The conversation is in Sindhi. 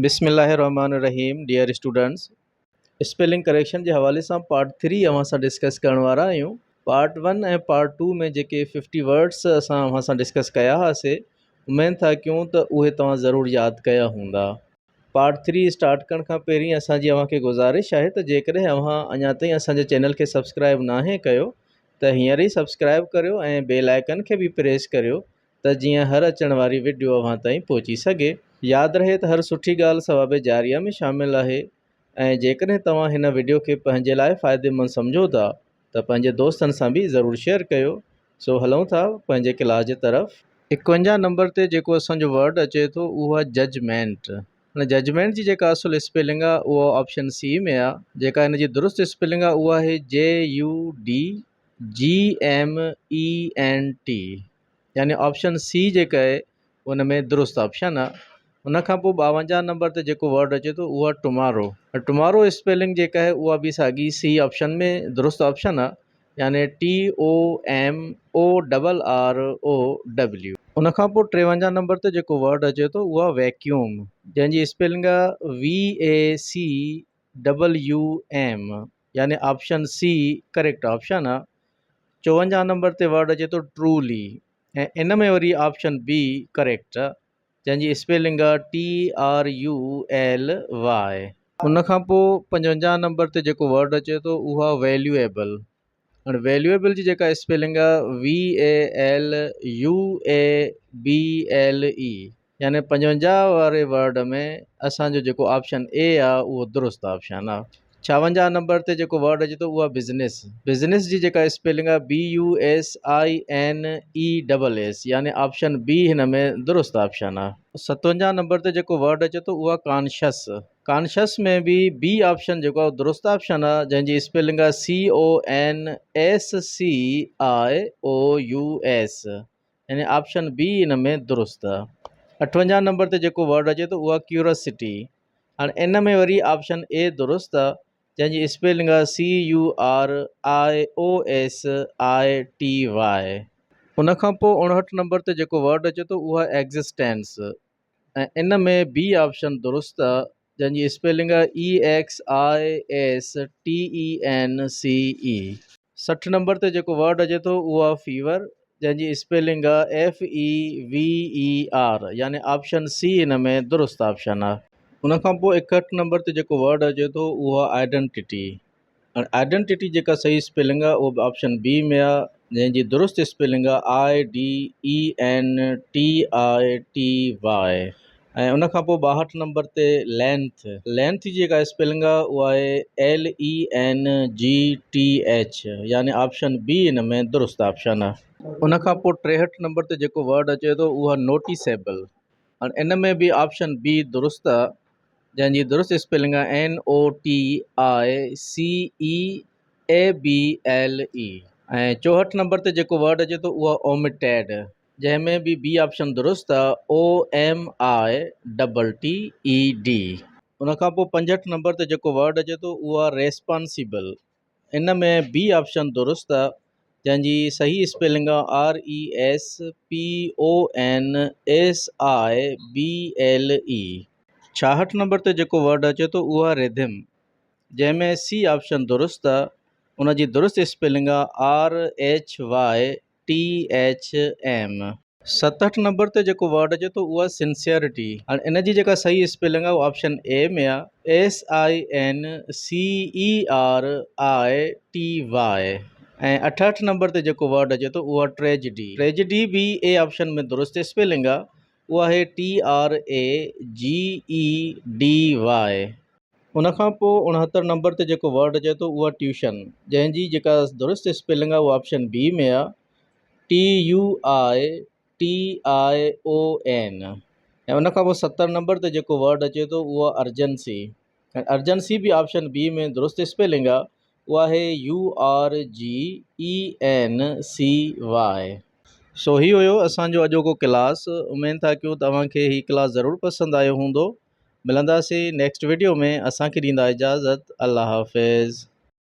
بسم الله الرحمٰن الرحيم ڊيئر اسٽوڊنٽس اسپيلنگ ڪريڪشن جي حوالي سان پارٽ ٿري اوهان سان ڊسڪس ڪرڻ وارا آهيون پارٽ ون ۽ پارٽ ٽو ۾ جيڪي ففٽي ورڊس اسان اوهان سان ڊسڪس ڪيا هئاسي اميد ٿا ڪيون ته اهي توهان ضرور ياد ڪيا هوندا پارٽ ٿري اسٽارٽ ڪرڻ کان پهرين اسان جي اوهان کي گذارش آهي ته جيڪڏهن اوهان اڃا تائين اسان جي چينل کي سبسڪرائب ناهي ڪيو ته هينئر ئي سبسڪرائب ڪريو ۽ بيل آئيڪن کي به پريس ڪريو ته جيئن هر اچڻ واري وڊيو اوهان تائين پهچي سگهي. ياد رهي ته هر سٺي ڳالهه ثواب جاريه ۾ شامل آهي ۽ جيڪڏهن توهان هن وڊيو کي پنهنجي لاء فائديمند سمجهو ٿا ته پنهنجي دوستن سان به ضرور شيئر ڪيو. سو هلون ٿا پنهنجي ڪلاس جي طرف. ايڪونجاهه نمبر تي جيڪو اسان جو ورڊ اچي ٿو اهو آهي ججمينٽ. هن ججمينٽ جي جيڪا اصل اسپيلنگ آهي اها آپشن سي ۾ آهي. جيڪا هن جي درست اسپيلنگ آهي اها آهي جي U D G M E N T يعني آپشن سي جيڪا آهي ان ۾ درست آپشن آهي ان کان پوء ٻاونجاهه نمبر تي جيڪو ورڊ اچي ٿو اهو آهي ٽمارو ٽمارو اسپيلنگ جيڪا آهي اها به ساڳي سي آپشن ۾ درست آپشن آهي يعني T O M O double R O W ان کان پوء ٽيونجاهه نمبر تي جيڪو ورڊ اچي ٿو اهو آهي ويڪيوم جنهن جي اسپيلنگ آهي V A C double U M يعني آپشن سي ڪريڪٽ آپشن آ. چوونجاهه نمبر تي ورڊ اچي ٿو ٽرولي ۽ ان ۾ وري آپشن بي ڪريڪٽ آ جنهن جي اسپيلنگ آ T R U L Y. ان کان پوء پنجونجاهه نمبر تي جيڪو ورڊ اچي ٿو اهو آ ويليوئيبل هاڻي ويليوئيبل جي جيڪا اسپيلنگ آ V A L U A B L E يعني پنجونجاهه واري ورڊ ۾ اسان جو جيڪو آپشن اي آ اهو درست آپشن آ. ڇاونجاهه نمبر تي جيڪو ورڊ اچي ٿو اهو آ بزنس. بزنس جي جيڪا اسپيلنگ آ B U S I N E double S يعني آپشن بي هن ۾ درست آپشن آ. ستونجاهه نمبر تي جيڪو ورڊ اچي ٿو اهو آ ڪانشس. ڪانشس ۾ به بي آپشن جيڪو آ اهو درست آپشن آ جنهن جي اسپيلنگ آ C O N S C I O U S. يعني آپشن بي ان ۾ درست آ. اٺونجاهه نمبر تي جيڪو ورڊ اچي ٿو اهو آ ڪيورسٽي. هاڻي ان ۾ وري آپشن اي درست آ جنهن جي اسپيلنگ آ C U R I O S I T Y. ان کان پوء اڻهٺ نمبر تي جيڪو ورڊ اچي ٿو اهو آ ايگزسٽينس ۽ ان ۾ بي آپشن درست آ جنهن جي اسپيلنگ آهي E X I S T E N C E. 60 number تي جيڪو ورڊ اچي ٿو اهو آهي فيور جنهن جي اسپيلنگ آهي F E V E R يعني آپشن سي هن ۾ درست آپشن آهي. ان کان پوء 61 نمبر تي جيڪو ورڊ اچي ٿو اهو آهي آئيڊنٽيٽي هاڻي آئيڊنٽيٽي جيڪا صحيح اسپيلنگ آهي اهو به آپشن بي ۾ آهي جنهن جي درست اسپيلنگ آهي I D E N T I T Y ۽ ان کان پوء ٻاهٺ نمبر تي لينٿ لينٿ جي جيڪا اسپيلنگ آهي اها آهي L E N G T H يعني آپشن بي ان ۾ درست آپشن آهي. ان کان پوء ٽيهٺ نمبر تي جيڪو ورڊ اچي ٿو اهو آهي نوٽيسيبل هاڻي ان ۾ به آپشن بي درست آهي جنهن جي درست اسپيلنگ آهي N O T I C E A B L E ۽ چوهٺ number تي جيڪو ورڊ اچي ٿو اهو آهي اوميٽيڊ جنهن ۾ به بي آپشن درست آهي O M I double T E D. ان کان پوء پنجهٺ نمبر تي جيڪو ورڊ اچي ٿو اهو آهي ريسپانسيبل ان ۾ بي آپشن درست آ جنهن جي صحيح اسپيلنگ آ R E S P O N S I B L E. ڇاهٺ نمبر تي جيڪو ورڊ اچي ٿو اهو آ رڌم جنهن ۾ سي آپشن درست آ ان جي درست اسپيلنگ آ R H Y T H M. ستهٺ نمبر تي جيڪو ورڊ اچي ٿو اهو آهي سنسيئرٽي هاڻي ان جي جيڪا صحيح اسپيلنگ آهي اها آپشن اي ۾ آهي S I N C E R I T Y ۽ اٺهٺ number تي جيڪو ورڊ اچي ٿو اهو آهي ٽريجڊي ٽريجڊي به اي آپشن ۾ درست اسپيلنگ آهي اها آهي T R A G E D Y. ان کان پوء اڻهتر نمبر تي جيڪو ورڊ اچي ٿو اهو آهي ٽيوشن جنهن جي جيڪا درست اسپيلنگ آهي اها آپشن بي ۾ آهي T U I T I O N ۽ ان کان پوء 70 نمبر تي جيڪو ورڊ اچي ٿو اهو آهي ارجنسي ۽ ارجنسي به آپشن بي ۾ درست اسپيلنگ آهي اها آهي U R G E N C Y. سو هي هيو اسان جو اڄوڪو ڪلاس اميد ٿا ڪيون ته اوهان کي هي ڪلاس ضرور پسند آيو هوندو ملنداسين نيڪسٽ وڊيو ۾ اسان کي ڏيندا اجازت الله حافظ.